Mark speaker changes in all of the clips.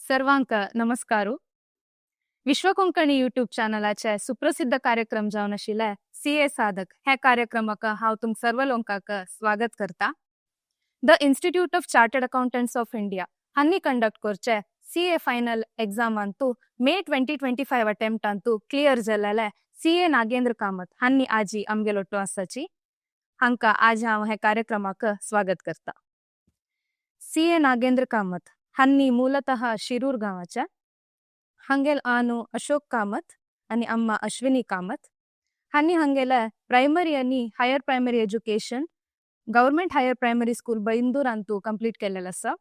Speaker 1: सर्वांक नमस्कार. विश्व कोंकणी यूट्यूब चॅनलाचे सुप्रसिद्ध कार्यक्रम जावन आशिल्ले सीए साधक ह्या कार्यक्रमाक हांव तुम सर्व लोकांक स्वागत करता. The Institute of Chartered Accountants of India हांणी कंडक्ट करचे सीए फायनल एक्झामांतू मे 2025 अटेम्प्टांतू क्लियर जाल्ले सीए नागेंद्र कामत हांणी आजी आमगेलोटो आसाची. हांकां आज हांव ह्या कार्यक्रमाक स्वागत करता. सीए नागेंद्र कामत हांणी ಮೂಲತಃ ಶಿರೂರ್ गांवाच्या. हांगेल आनु अशोक कामत आणि अम्मा अश्विनी कामत. हांणी हांगेले प्रायमरी आनी higher primary education Government Higher Primary School, बैंदूरांतू complete केलेलं आसा.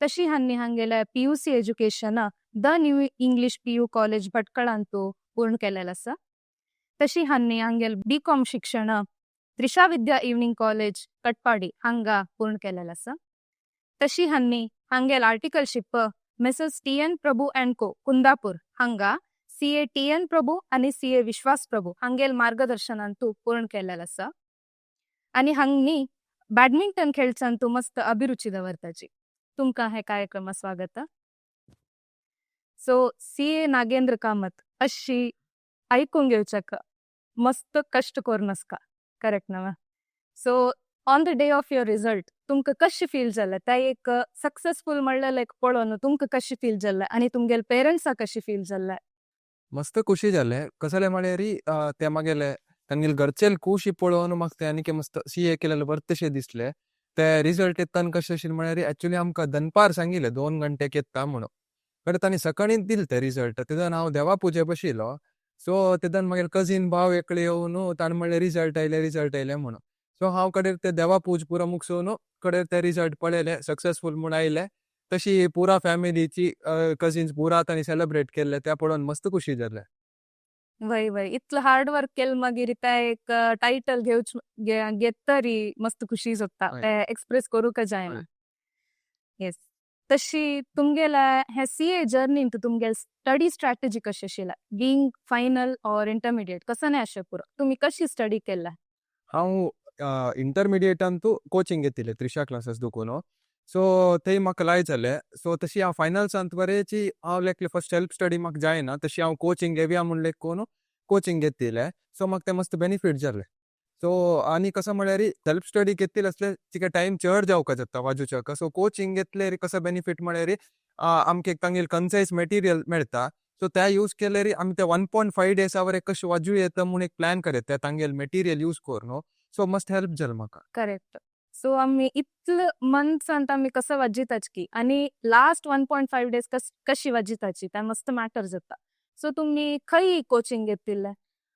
Speaker 1: तशी हांणी हांगेले PUC education the new English PU college, भटकळांतू पूर्ण केलेलं आसा. तशी हांणी हांगेल बी कॉम शिक्षण त्रिशा विद्या इव्हनिंग कॉलेज, कटपाडी हांगा पूर्ण केलेलं आसा. तशी हांणी हांगेल articleship messrs T N Prabhu and को, कुंदापूर हांगा सीए टी एन प्रभू आणि सीए विश्वास प्रभू हांगेल मार्गदर्शनांतू पूर्ण केलेलं आसा. आणि हांगनी बॅडमिंटन खेळचांतू मस्त अभिरुची दवरताची. तुमकां हे कार्यक्रमा स्वागत. सो सीए नागेंद्र कामत, अशी आयकून घेवच्याक मस्त कश्ट करून आसका, करेक्ट न्हय? So on the day of your result तुमकां कशें फील जालें? ते एक सक्सेसफूल म्हणलेलें एक पळोवन तुमकां कशें फील जालें आनी तुमगेले पेरंट्साक कशें फील जालें?
Speaker 2: मस्त ಖುಷಿ जालें. कसले म्हळ्यार ते मागेले तांगेले घरचेल खुशी पळोवन म्हाका ते आनीक मस्त सीए केलेले वर्तशे दिसले. ते रिजल्ट येताना कशें आशिल्लें म्हळ्यार, एक्चुअली आमकां दनपार सांगिल्लें 2 घंट्याक येता म्हणून, बट तांणी सकाळींच दिले ते रिजल्ट. तेदन हांव देवा पुजे बशिल्लो. सो तेदन मागीर कजीन भाव एकले येवन ताणें म्हणलें, रिजल्ट आयले, रिजल्ट आयले म्हणून. सो हांव कडेर ते देवा पूज पुरो मुगसोवन कडेर ते रिजल्ट पळयले, सक्सेसफूल म्हूण आयले. तशी पुरा फॅमिलीची, कझिन्स पुरा तांणी सेलिब्रेट केल्ले, ते पळोवन मस्त खुशी जाले.
Speaker 1: वय वय, इतलं हार्ड वर्क केलं मागीर ते एक टायटल घेवच घेत तरी मस्त खुशी जाता. ते एक्सप्रेस करूंक जायना. येस, तशी तुमगेले हे सीए जर्नीन तुमगेले स्टडी स्ट्रॅटेजी कशी आशिल्ली? बीइंग फायनल ऑर इंटरमिडिएट, कसं नाही अशें पुरो, तुमी कशी स्टडी केला?
Speaker 2: हांव इंटरमिडिएटांतू कोचिंग घेतिल्लें त्रिशा क्लासीस दुकून. सो थंय म्हाका लाय जालें. सो तशी हांव फायनल्सांत बरेची हांव लेखलें, फर्स्ट सेल्फ स्टडी म्हाका जायना, तशी हांव कोचिंग घेवया म्हूण लेखून कोचिंग घेतिल्लें. सो म्हाका तें मस्त बेनिफीट जालें. सो आनी कसो म्हळ्यार, सेल्फ स्टडी घेतिल्लें आसल्यार तिका टायम चड जावपाक जाता वाजूच्याक. सो कोचिंग घेतल्यार कसो बेनिफीट म्हळ्यार, आमकां एक तांगेले कन्सायज मटेरियल मेळटा. सो ते यूज केल्यार आमी ते 1.5 डेसावर कशें वाजू येता म्हूण एक प्लॅन करता ते तांगेले मटेरियल यूज करून. सो मस्त हेल्प जालें म्हाका.
Speaker 1: करेक्ट. सो आमी इतले मंथ्सांत आमी कसं वाजिताच की आनी लास्ट 1.5 डेज कशी वाजिताची, ते मस्त मॅटर जाता. सो तुमी खंय कोचिंग घेतिल्लें?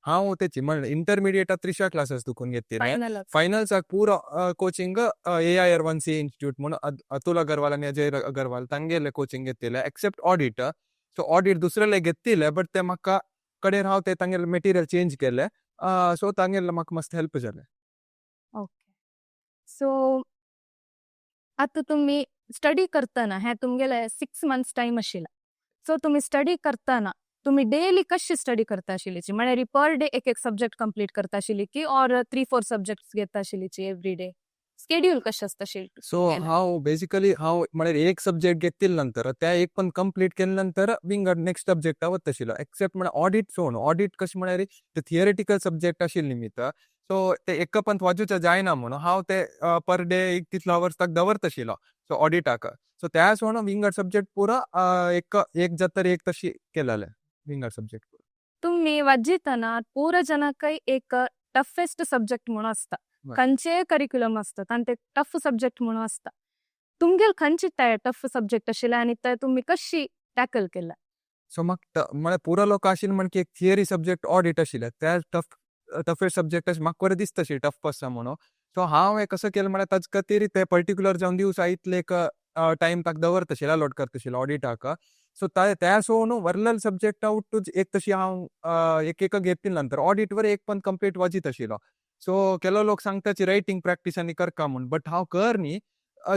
Speaker 2: हांव तेची म्हणलें, इंटरमिडिएटा त्रिशा क्लासीस दुकून घेतिल्लें.
Speaker 1: फायनल?
Speaker 2: फायनल्साक पुरो coaching AIR 1 C institute म्हूण अतुल अगरवाल आनी अजय अगरवाल तांगेले कोचिंग घेतिल्लें, एक्सेप्ट ऑडिट. सो ऑडिट दुसरेले घेतिल्ले, बट ते म्हाका कडेर हांव ते तांगेले मटेरियल चेंज केले. सो तांगेले म्हाका मस्त हेल्प जालें.
Speaker 1: ओके, सो आतां तुमी स्टडी करतना, हे तुमगेले 6 मंथ्स टायम आशिल्ला, सो तुमी स्टडी करतना तुमी डेली कशी स्टडी करता आशिल्लीची? म्हळ्यार पर डे एक एक सब्जेक्ट कंप्लीट करता आशिल्ली की ऑर थ्री फोर सब्जेक्ट्स घेता आशिल्लीची? एवरी डे स्केड्यूल कशें आसता आशिल्लें?
Speaker 2: सो हांव बेसिकली हांव म्हळ्यार एक सब्जेक्ट घेतिल्ले नंतर त्या एक पण कंप्लीट केले नंतर विंगड नेक्स्ट सब्जेक्टा वता आशिल्लो, एक्सेप्ट म्हळ्यार ऑडिट सोडून. ऑडिट कशें म्हळ्यार ते थियरिटिकल सब्जेक्ट आशिल्ले निमित्त, सो ते एक पण वाजूचे जायना म्हणून हांव ते पर डे एक तितलो आवर्स ताका दवरता आशिल्लो, सो ऑडिटाक. सो त्या सोडून विंगड सब्जेक्ट पुरो एक एक जाता एक तशी केलेले विंगड सब्जेक्ट.
Speaker 1: तुमी वाजितना पुरो जनाकय एक टफेस्ट सब्जेक्ट म्हणून आसता. खंयचेय करिक्युलम आसता आनी ते टफ सब्जेक्ट म्हणून आसता. तुमगेल खंयची टफ सब्जेक्ट आशिल्ले आनी ते तुमी कशी टॅकल केला?
Speaker 2: सो म्हाका म्हळ्यार पुरो लोक आशिल्ले म्हण की एक थियरी सब्जेक्ट ऑडिट आशिल्ले, त्या टफेस्ट सब्जेक्ट अशें म्हाका बरें दिसता अशी टफ आसा म्हणून. सो हांव हें कसो केलें म्हळ्यार, ताजे खातीर ते पर्टिक्युलर जावन दिवसा इतले एक टायम ताका दवरता आशिल्लें, अलॉट करता आशिल्लें ऑडिटाक. सो त्या सोडून वरलेले सब्जेक्ट आउट एक तशी हांव एक एक घेतिल्ले नंतर ऑडिट वर एक पण कंप्लीट वाजीत आशिल्लो. सो केलो लोक सांगता रायटींग प्रॅक्टीस आनी करका म्हूण, बट हांव कर न्ही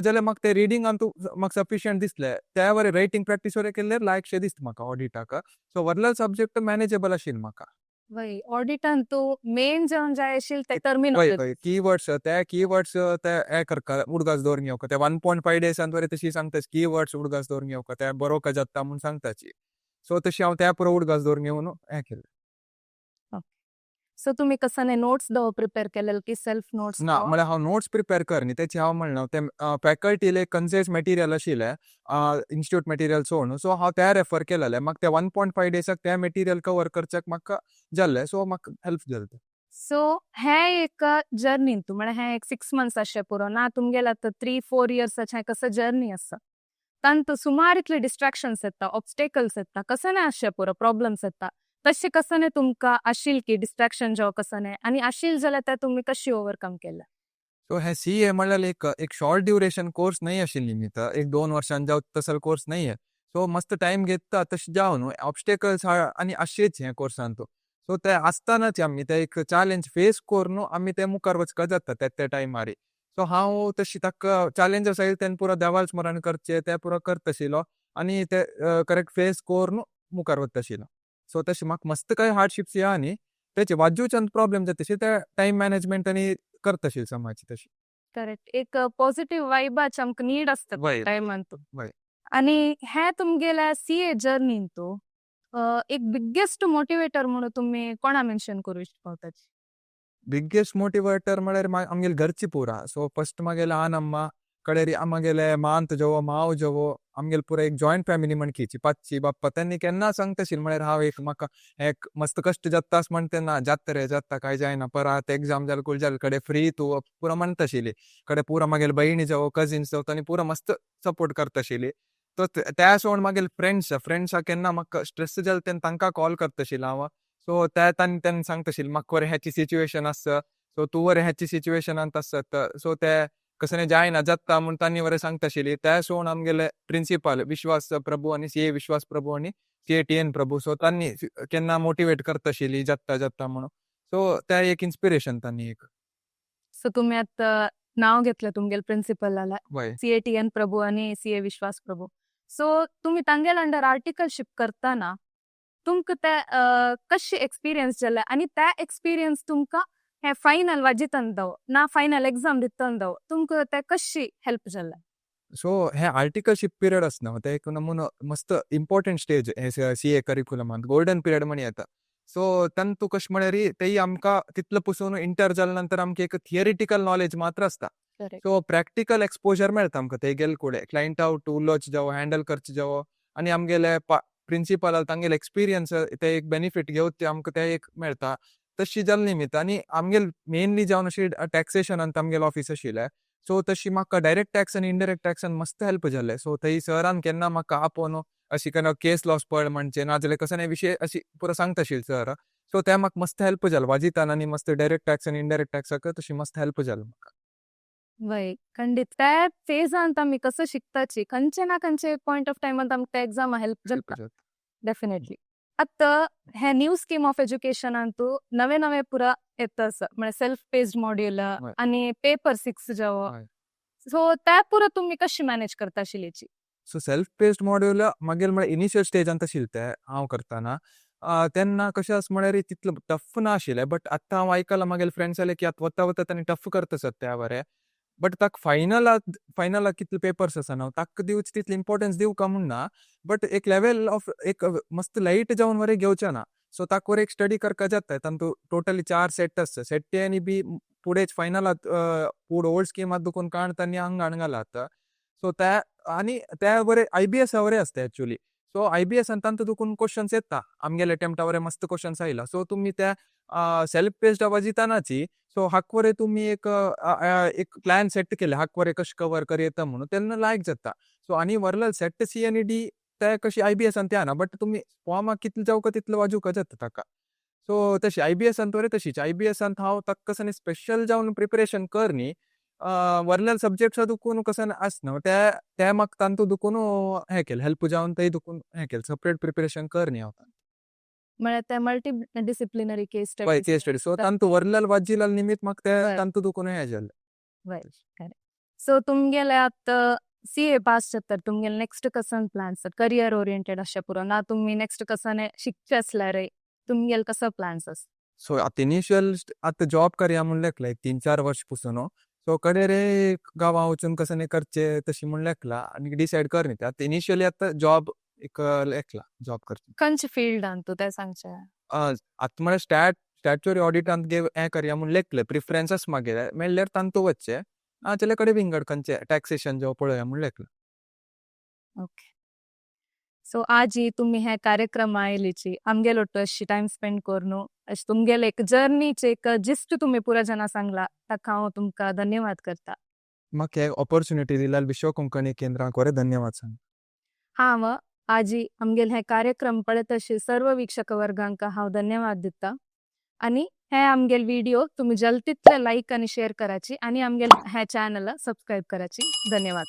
Speaker 2: जाल्यार म्हाका ते रिडींगान तूं म्हाका सफिशियंट दिसले. त्या वयर रायटींग प्रॅक्टीस वर केल्ले लायकशें दिसता म्हाका ऑडिटाक. सो वरलेले सब्जेक्ट मॅनेजेबल आशिल्ले म्हाका.
Speaker 1: वय, ऑडिटान तूं मेन जावन जाय आशिल्ले ते
Speaker 2: वय
Speaker 1: टर्मिनॉलॉजी.
Speaker 2: वय, कीवर्ड्स, ते कीवर्ड्स ते हे करका, उडगास दवरून घेवका. ते 1.5 डेजान बरे तशी सांगता, कीवर्ड्स उडगास दवरून घेवका, ते बरोवका जाता म्हूण सांगताची. सो तशी हांव त्या पुरो उडगास दवरून घेवन हें केलें.
Speaker 1: सो तुमी कसने नोट्स दव प्रिपेर केलेले की सेल्फ नोट्स?
Speaker 2: ना, म्हळ्यार हांव नोट्स प्रिपेर कर न्ही, तेचे हांव म्हणना, ते फॅकल्टीले कन्सायज मटेरियल आशिल्लें, इन्स्टिट्यूट मटेरियल सोडून. सो हांव ते रेफर केलेले. म्हाका ते 1.5 डेजाक ते मटेरियल कवर करच्याक म्हाका जाल्लें. सो म्हाका हेल्प जालें तें.
Speaker 1: सो हे एक जर्नी तूं, म्हळ्यार हे एक 6 मंथ्स अशें पुरो ना, तुमगेले आतां 3-4 इयर्साचें कसं जर्नी आसा, तांतू सुमार इतले डिस्ट्रॅक्शन्स येता, ऑब्स्टेकल्स येता, कसं नाही अशें पुरो प्रॉब्लम्स येता. तशें कसं नाही तुमकां आशिल की डिस्ट्रॅक्शन जावं कसं नाही, आनी आशिल जाल्यार ते तुमी कशी ओवरकम केलें?
Speaker 2: सो हे सीए म्हणल्यार एक एक शॉर्ट ड्युरेशन कोर्स नाही आशिल्ली न्ही, तर एक 2 वर्षां जावं तसो कोर्स नाही आहे. सो मस्त टायम घेता तशें जावं न्हू, ऑब्स्टेकल्स आनी अशेच हे कोर्सान तो. सो ते आसतनाच आमी ते एक चॅलेंज फेस करून आमी ते मुखार वचपाक जाता त्या त्या टायमार. सो हांव तशी ताका चॅलेंजस आयले तेन्ना पुरो देवाल स्मरण करचें, ते पुरो करताशिल्लो आनी ते करेक्ट फेस करून मुखार वताशिल्लो. सो तशें म्हाका मस्त कांय हार्डशिप्स या न्ही, तेचे बाजूच्यान प्रॉब्लेम जाता तशें ते टायम मॅनेजमेंट आनी करताशिल्लो समाज तशी.
Speaker 1: करेक्ट, एक पॉझिटिव्ह वायबाच आमकां नीड आसता टायमान. आनी हे तुमगेल्या सीए जर्नीन तूं एक बिग्गेस्ट मोटिवेटर म्हणून तुमी कोणा मेन्शन करू पावताची?
Speaker 2: बिग्गेस्ट मोटिवेटर म्हळ्यार आमगेले घरची पुरा. सो फस्ट मागेले आनम्मा, कडेरी आमगेले मांत जवो, माव जवो, आमगेले पुरा एक जॉयंट फॅमिली म्हणकीची, पाच्ची बाप्पा. त्यांनी केन्ना सांगताशील म्हळ्यार हांव एक म्हाका एक मस्त कश्ट जातास म्हण तेन्ना, जाता रे जाता, काय जायना, परत एग्जाम जाल कूल जाल कडे फ्री तूं पुरा म्हणताशिली. कडे पुरा मागेले बहिणी जावो, कजिन्स जावो, तांणी पुरा मस्त सपोर्ट करताशिली. तो त्या सोड मागेले फ्रेंड्स, फ्रेंड्सा केन्ना म्हाका स्ट्रेस जाल तेन्ना तांकां कॉल करताशिल हांव. सो त्या तांणी तेन्ना सांगताशील, म्हाका बरें ह्याची सिच्युएशन आसा, सो तूं बरें ह्याची सिच्युएशनांत आसत, सो ते कसं जायना जाता म्हूण तांणी बरें सांगताशिली. त्या सोड आमगेले प्रिंसिपल विश्वास प्रभू आनी सीए विश्वास प्रभू आनी CA T N Prabhu, so तांणी केन्ना मोटिवेट करताशिली, जाता जाता म्हणून. सो त्या एक इन्स्पिरेशन तांणी एक.
Speaker 1: सो तुमी आतां नाव घेतलं तुमगेले प्रिन्सिपलाला, सीए टी एन प्रभू आनी सीए विश्वास प्रभू. सो तुमी तांगेले अंडर आर्टिकलशीप करतना तुमकां ते कशें एक्सपिरियन्स जालें, आनी ते एक्सपिरियन्स तुमकां हे फायनल वाजितान दाव ना फायनल एक्झाम दितान दाव तुमकां ते कशी हेल्प जालें?
Speaker 2: सो हे आर्टिकलशीप पिरियड आसना, ते एक नमुनो मस्त इम्पॉर्टंट स्टेज हे सीए करिकुलमांत, गोल्डन पिरियड म्हण येता. सो तांतू तूं कशें म्हळ्यार तेय आमकां तितलो पसून इंटर जाल्या नंतर आमकां एक थियरिटिकल नॉलेज मात्र आसता. सो प्रॅक्टिकल एक्सपोजर मेळटा आमकां थंय गेले कडेन, क्लायंटा आवट उलोवचें जावं, हँडल करचें जावं, आनी आमगेले प्रिंसिपल तांगेले एक्सपिरियन्स ते एक बेनिफीट घेवन ते आमकां ते एक मेळटा. तशी जाले निमित्त आनी आमगेले मेनली जावन अशी टॅक्सेशनान आमगेलें ऑफीस आशिल्लें. सो तशी म्हाका डायरेक्ट टॅक्स आनी इनडायरेक्ट टॅक्सान मस्त हेल्प जालें. सो थंय सरान केन्ना म्हाका आपोवन अशी केन्ना केस लॉस पळय म्हणचे, नाजाल्यार कसो विशय अशी पुरो सांगता आशिल्ले सर. सो ते म्हाका मस्त हेल्प जालें वाजितान, आनी मस्त डायरेक्ट टॅक्स आनी इनडायरेक्ट टॅक्साक तशी मस्त हेल्प जालें म्हाका.
Speaker 1: वय, खंडीत त्या फेजांत आमी कसं शिकताची, खंयचे ना खंयचे पॉयंट ऑफ टायमान आमकां त्या एक्झाम हेल्प जाता डेफिनेटली. आतां हे न्यू स्कीम ऑफ एज्युकेशनांतू नवे नवे पुरा येता आसा, म्हळ्यार सेल्फ पेस्ड मॉड्यूल आनी पेपर 6 जावं, सो त्या पुरा तुमी कशी मॅनेज करता आशिल्लीची?
Speaker 2: सो सेल्फ पेस्ड मॉड्यूल मागीर म्हळ्यार इनिशियल स्टेजान आशिल्लें तें हांव करतना, तेन्ना कशें आसा म्हळ्यार तितलो टफ ना आशिल्लें. बट आतां हांव आयकलां मागेले फ्रेंड्स जाले की आतां वता वता तांणी टफ करता आसत त्या बरें. बट ताका फायनलाक कितले पेपर्स आसा न्हू, ताका दिवचे तितले इम्पोर्टन्स दिवका म्हूण ना, बट एक लेवल ऑफ एक मस्त लायट जावन वरे घेवचें ना. सो ताका वर एक स्टडी करपाक जाता. तांतू टोटली चार सेट आसता, सेट ए आनी बी फुडें फायनलाक फुडें ओल्ड स्किमात दुखून काण तांणी हांगा हाडून घालात. सो त्या आनी त्या बरें आयबीएसा बरें आसता एक्चुअली. सो आयबीएसान तांतू दुखून क्वेश्चन्स येता, आमगेले अटेम्प्टा बरें मस्त क्वेश्चन्स आयला. सो तुमी त्या सेल्फ पेस्ड वाजितानाची, सो हाक वरे तुमी एक एक प्लॅन सेट केले, हाक वरे कशें कवर कर येता म्हणून, तेन्ना लायक जाता. सो आनी वरलेल सेट सी आनी डी ते कशी आयबीएसान ते आना, बट तुमी फॉर्माक कितले जावका तितले वाजूका जाता ताका. सो तशी आयबीएसान बरें, तशीच आयबीएसान हांव ताका कसं स्पेशल जावन प्रिपरेशन कर न्ही, वरलेल सब्जेक्ट्स दुखून कसं आसना ते ते म्हाका तांतू दुखून हें केलें, हेल्प जावन ते दुखून हें केलें, सेपरेट प्रिपरेशन कर न्ही हांव.
Speaker 1: म्हळ्यार ते मल्टी डिसिप्लिनरी केस.
Speaker 2: हय, केस स्टडी. सो तांतू वरलेल वाजिल्ले निमित्त म्हाका ते तांतू दुखून हें जालें.
Speaker 1: वय, सो तुमगेले आतां सीए पास जाता, तुमगेले नेक्स्ट कसन प्लान्स, करियर ओरिएंटेड अशें पुरो ना, तुमी नेक्स्ट कसाने शिकचे आसल्यार? तुमगेल कसो प्लॅन्स आसा?
Speaker 2: सो आतां इनिशियल आतां जॉब करया म्हूण लेखला एक 3-4 वर्ष पुसून. सो कडे रे गांवां वचून कसं नाही करचे तशी म्हूण लेखला आनी डिसायड कर न्ही. आतां इनिशियली आतां जॉब एक लेखला, जॉब करचे.
Speaker 1: खंयचे फिल्डान तूं तें सांगचें?
Speaker 2: आतां म्हळ्यार स्टॅच्युटरी ऑडिटांत गे हें करया म्हूण लेखलें, प्रिफरन्सस मागीर मेळ्ळ्यार तांतू वचचें, नाजाल्यार कडेन विंगड खंयचे टॅक्सेशन जो पळोवया म्हूण लेखलां.
Speaker 1: ओके. सो आजी तुमी हे कार्यक्रमा आयलीची, आमगेल ಒಟ್ಟು अशी टायम स्पेंड करून अशें तुमगेले एक जर्नीचे एक जिस्ट तुमी पुरा जाणां सांगला, ताका हांव तुमकां धन्यवाद करता.
Speaker 2: म्हाका हे ऑपॉर्च्युनिटी दिल्यार विश्व कोंकणी केंद्राक बरें धन्यवाद सांग.
Speaker 1: हांव आजी आमगेले हे कार्यक्रम पळयत अशे सर्व वीक्षक वर्गांक हांव धन्यवाद दिता आनी हे आमगेल व्हिडिओ तुमी जल्द तितले लायक आनी शेअर कराची आनी आमगेल हे चॅनल सबस्क्रायब कराची. धन्यवाद.